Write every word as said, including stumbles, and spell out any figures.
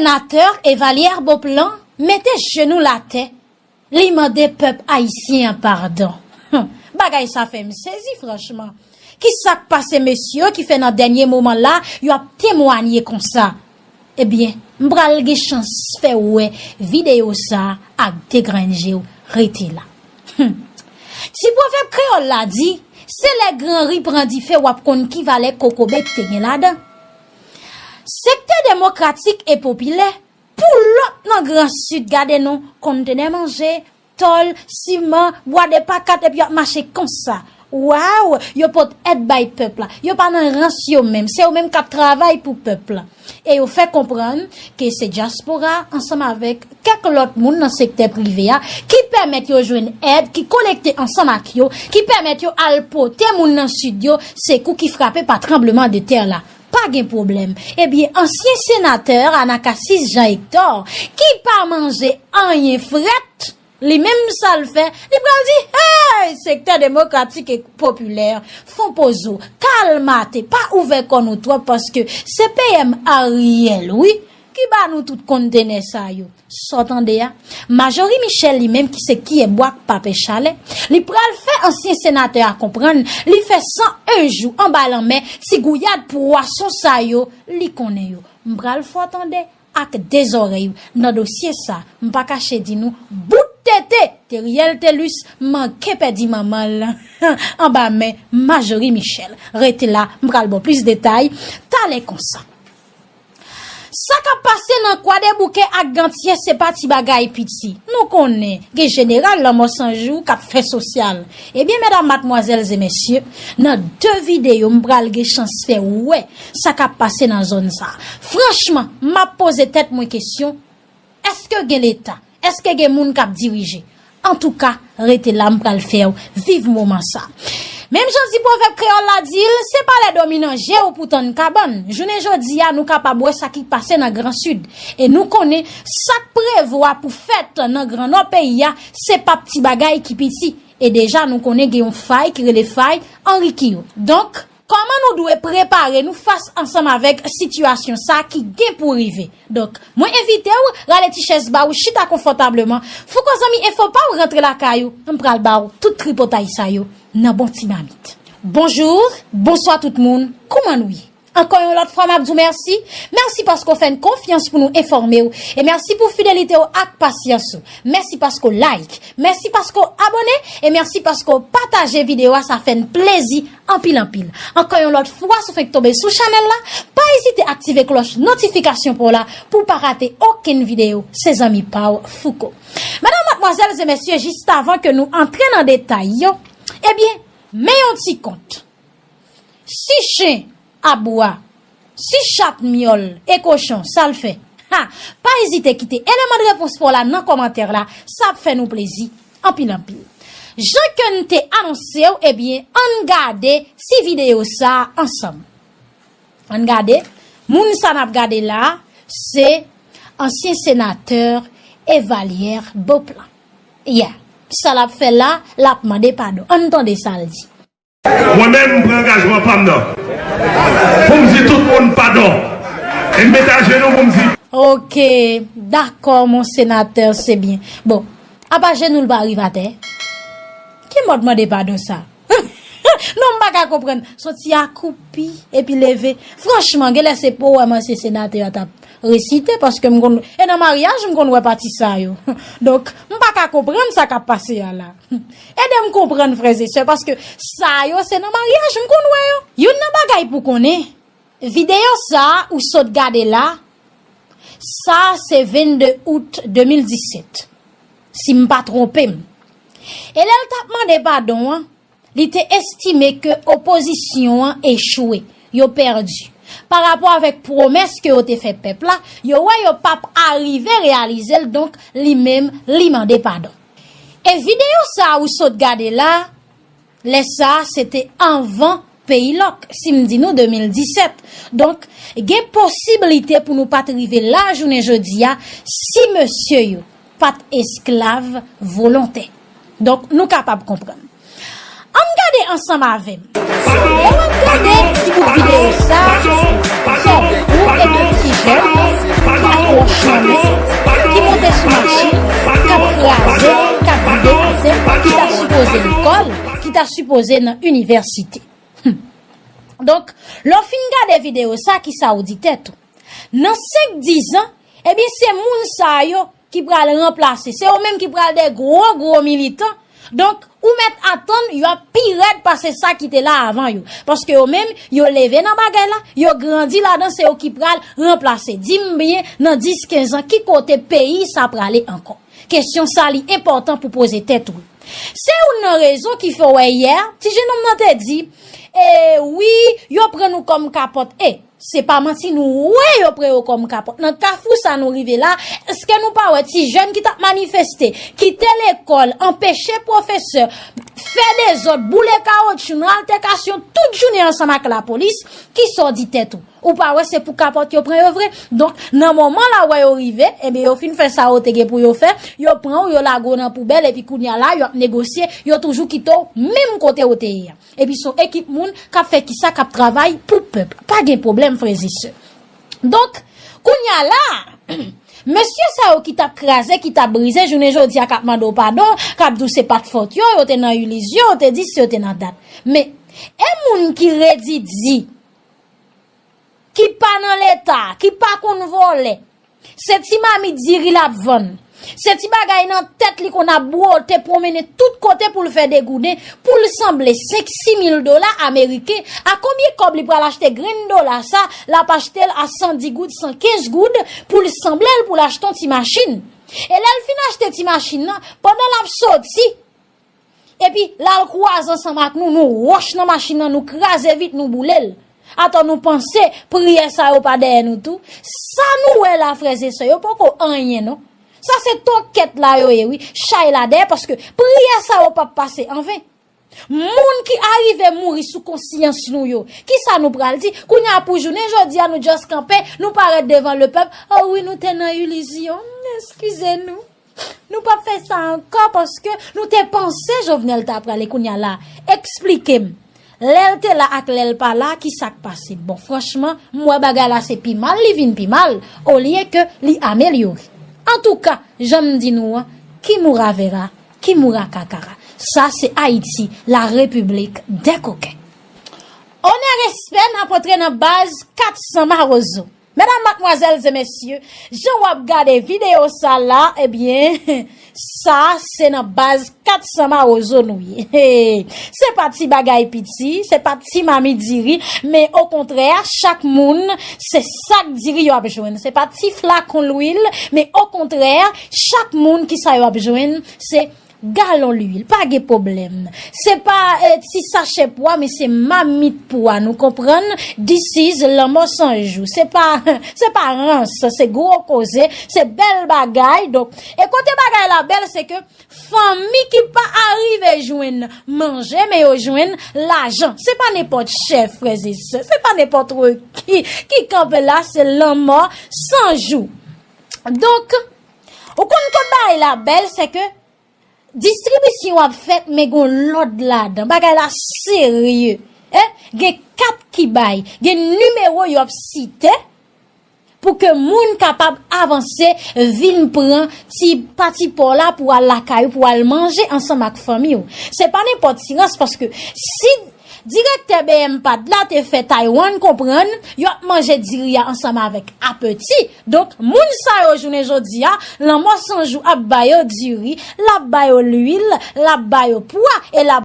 Senatè Evalière Beauplan mete jenou l atè, li mande pèp ayisyen an padon. Hum, bagay sa fè m sezi, franchman. Ki sa k pase mesye yo ki fè nan dènye moman la yo ap temwanye konsa? Ebyen, m pral gen chans fè w wè videyo sa a ak de grenn je w. Rete la. Hum. Ti pwovèb kreyòl la di, se lè gran ri pran dife w ap konn ki valè kokobe k te gen ladan. Sektè demokratik e popilè, pou lòt nan Gran Sid, gade non, kontenè manje, tòl, siman, bwa de pa kat epi y ap mache konsa. Waw, yo pot èd bay pèp la. Yo pa nan rans yo menm, se yo menm k ap travay pou pèp la. E yo fè konprann ke se dyaspora ansanm avèk kèk lòt moun nan sektè prive a ki pèmèt yo jwenn èd, ki kolekte ansanm ak yo, ki pèmèt yo al pote moun nan Sid yo sekou ki frape pa tranbleman de tè la. Pa gen pwoblèm. Ebyen, ansyen senatè Anacasis Jean Hector, ki pa manje anyen frèt, li menm sa l fè, li pral di, hey, sektè demokratik e popilè, fon pozo, kalmate, pa ouvè kò nou twòp paske se P M Ariel, wi, ki ba nou tout kontenè sa yo. Sa w tande a? Majorie Michel li menm ki se kiyè bwa k pa pè chalè, li pral fè ansyen senatè a konprann li fè san en jou anba lanmè ti gouyad pwason sa yo li konnen yo. M pral fè w tande ak de zòrèy nan dosye sa, m pa kache di nou bout tete Teriel Telus manke pèdi manman l anba men Majorie Michel. Rete la, m pral ba w plis detay talè konsa. Sa k ap pase nan Kwadèboukè ak Gantye se pa ti bagay piti. Nou konnen, gen jeneral Lanmò San Jou k ap fè sosyal. Ebyen, medam, madmwazèl e mesye, nan de videyo m pral gen chans fè w wè sa k ap pase nan zòn sa. Franchman, m ap poze tèt mwen kesyon, èske gen Leta? Èske gen moun k ap dirije? Antouka, rete la, m pral fè w viv moman sa. Menm jan di pwovèb kreyòl la di l, se pa lè dòmi nan je w pou tann kabann. Jounen jodi a, nou kapab wè sa ki pase nan Gran Sid. E nou konnen sa k prevwa pou fèt nan Gran Nò peyi a, se p ap ti bagay ki piti. E deja, nou konnen gen yon fay ki rele fay Anri Kiyo. Donk, kòman nou dwe prepare nou fas ansanm avèk sitiyasyon sa ki gen pou rive? Donk, mwen envite w rale ti chèz ba w, chita konfòtableman. Fouko zanmi enfo pa w rantre lakay ou, m pral ba w tout tripotay sa yo nan bon ti mamit. Bonjou, bonswa tout moun, kouman nou ye? Ankò yon lòt fwa, m ap di w mèsi. Mèsi paske w fè n konfyans pou nou enfòme w. E mèsi pou fidelite w ak pasyans ou. Mèsi paske w like. Mèsi paske w abòne. E mèsi paske w pataje videyo a, sa fè n plezi anpil, anpil. Ankò yon lòt fwa, si w fenk tonbe sou chanèl la, pa ezite aktive klòch notifikasyon pa w la pou w pa rate okenn videyo. Se zanmi pa w, Fouko. Medam, madmwazèl e mesye, jis avan ke nou antre nan detay yo, ebyen, men yon ti kont. Si chen abwa, si chat myòl e kochon, sa l fè? Ha! Pa ezite kite eleman de repons pa w la nan kòmantè la, sa ap fè nou plezi anpil, anpil. Jan ke n te anonse w, ebyen, ann gade ti videyo sa a ansanm. Ann gade, moun sa n ap gade la a, se ansyen senatè Evalière Beauplan. Ya, sa l ap fè la, l ap mande padon. Ann tande sa l di. Mwen menm, m pran angajman pa m nan. Pou m di tout moun padon. E m met ajenou pou m di. Ok, dakò, mon senatè, se byen. Bon, apa jenou l pa rive atè? Ki mòd mande padon sa? Non, m pa ka konprann. Soti akoupi, epi leve. Franchman, genlè se powèm ansyen senatè a t ap resite, paske m konn, e nan maryaj, m konn wè pati sa yo. Donk, m pa ka konprann sa k ap pase a la. Ede m konprann, frè e sè, paske sa yo se nan maryaj m konn wè yo. Youn nan bagay pou konnen, videyo sa a ou sot gade la, sa se vennde out de mil disèt, si m pa twonpe m. E lè l t ap mande padon an, li te estime ke opozisyon an echwe, yo pèdi. Pa rapò avèk pwomès ke yo te fè pèp la, yo wè yo p ap arive reyalize l, donk li menm, li mande padon. E videyo sa a ou sot gade la, lè sa a, se te anvan Peyi Lòk, si m di nou de mil disèt. Donk, gen posiblite pou nou pa t rive la jounen jodi a si mesye yo pa t esklav volontè. Donk, nou kapab konprann. Ann gade ansanm avè m. Lè w ap gade ti bout videyo sa, se yon gwoup de ti jèn ki pa twò chonmen, ki monte sou machin, k ap kraze, k ap vide atè, ki ta sipoze lekòl, ki ta sipoze nan inivèsite. Donk, lè w fin gade videyo sa, kisa w di tèt ou? Nan senk, diz an, ebyen, se moun sa yo ki pral ranplase. Se yo menm ki pral de gwo, gwo militan. Donk, ou mèt atann y ap pi rèd pase sa ki te la avan yo. Paske yo menm, yo leve nan bagay la, yo grandi ladan, se yo ki pral ranplase. Di m byen, nan dis, kenz an, ki kote peyi sa prale ankò? Kesyon sa li enpòtan pou poze tèt ou. Se youn nan rezon ki fè w wè yè, ti jennonm nan te di, e wi, yo pran nou kòm kapòt. E, se pa manti, nou wè yo pran yo kòm kapòt. Nan kafou sa nou rive la, èske nou pa wè ti jèn ki t ap manifeste, kite lekòl, anpeche pwofesè, fè dezòd, boule kawotchou, nan altèkasyon tout jounen ansanm ak lapolis, kisa w di tèt ou? Ou pa wè se pou kapòt yo pran yo vre? Donk, nan moman la wè yo rive, ebyen yo fin fè sa yo te gen pou yo fè, yo pran w, yo lage w nan poubèl, epi kounye a la, y ap negosye, yo toujou kite w menm kote w te ye a. Epi se yon ekip moun k ap fè kisa, k ap travay pou pèp. Pa gen pwoblèm, frè e sè. Donk, kounye a la, mesye sa yo ki t ap kraze, ki t ap brize, jounen jodi a k ap mande w padon, k ap di w se pa t fòt yo, yo te nan ilizyon, yo te di si yo te nan dat. Men, e moun ki redi di, ki pa nan Leta, ki pa konn vòlè, se ti mamit diri l ap vann. Se ti bagay nan tèt li konn ap bwote, pwonmennen tout kote pou l fè degouden, pou l sanble senk, sis mil dola ameriken. A konbyen kòb li pral achte grenn dola sa, l ap achte l a san dis goud, san kenz goud, pou l sanble l, pou l achte yon ti machin. E lè l fin achte ti machin nan, pandan l ap soti, epi l al kwaze ansanm ak nou, nou wòch nan machin nan, nou kraze vit, nou boule l. Atò nou panse priyè sa yo pa dèyè nou tou? Sa nou wè la, frè e sè, yo poko anyen non. Sa se tokèt la yo ye wi, chay la dèyè, paske priyè sa yo p ap pase anven. Moun ki arive mouri sou konsyans nou yo, kisa nou pral di? Kounye a pou jounen jodi a nou just kanpe, nou parèt devan lepèp, o wi nou te nan ilizyon, eskize nou. Nou p ap fè sa ankò paske nou te panse Jovenel ta prale kounye a la. Eksplike m. Lè l te la ak lè l pa la, kisa k pase? Bon, franchman, m wè bagay la se pi mal li vin pi mal, olye ke li amelyore. Antouka, jan m di nou an, ki moura vera, ki moura kakara. Sa se Ayiti, la République des coquins. Onè, respè, n ap antre nan baz kat san mawozo. Medam, madmwazèl e mesye, jan w ap gade videyo sa la, ebyen, sa se nan baz kat san mawozo nou ye. Se pa ti bagay piti, se pa ti mamit diri, men okontrè, chak moun, se sak diri yo ap jwenn. Se pa ti flakon lwil, men okontrè, chak moun kisa yo ap jwenn, se galon lwil, pa gen pwoblèm. Se pa eh, ti sachè pwa, men se mamit pwa, nou konprann? This is lanmò san jou. Se pa, se pa rans, se gwo koze, se bèl bagay. Donk, e kote bagay la bèl, se ke fanmi ki pa arive jwenn manje, men yo jwenn lajan. Se pa nenpòt chèf, frè e sè, se pa nenpòt ki, ki kanpe la, se lanmò san jou. Donk, ou konn kote bagay la bèl, se ke distribisyon ap fèt, men gon lòd ladan. Bagay la serye. Eh, gen kat ki bay, gen nimewo yo ap site pou ke moun kapab avanse, vin pran ti pati pa w la pou al lakay ou, pou al manje ansanm ak fanmi w. Se pa nenpòt ti rans, paske si direktè B M pad la te fè Taiwan konprann, yo ap manje diri a ansanm avèk apeti. Donk, moun sa yo jounen jodi a, lanmò san jou ap ba yo diri, l ap ba yo lwil, l ap ba yo pwa, e l ap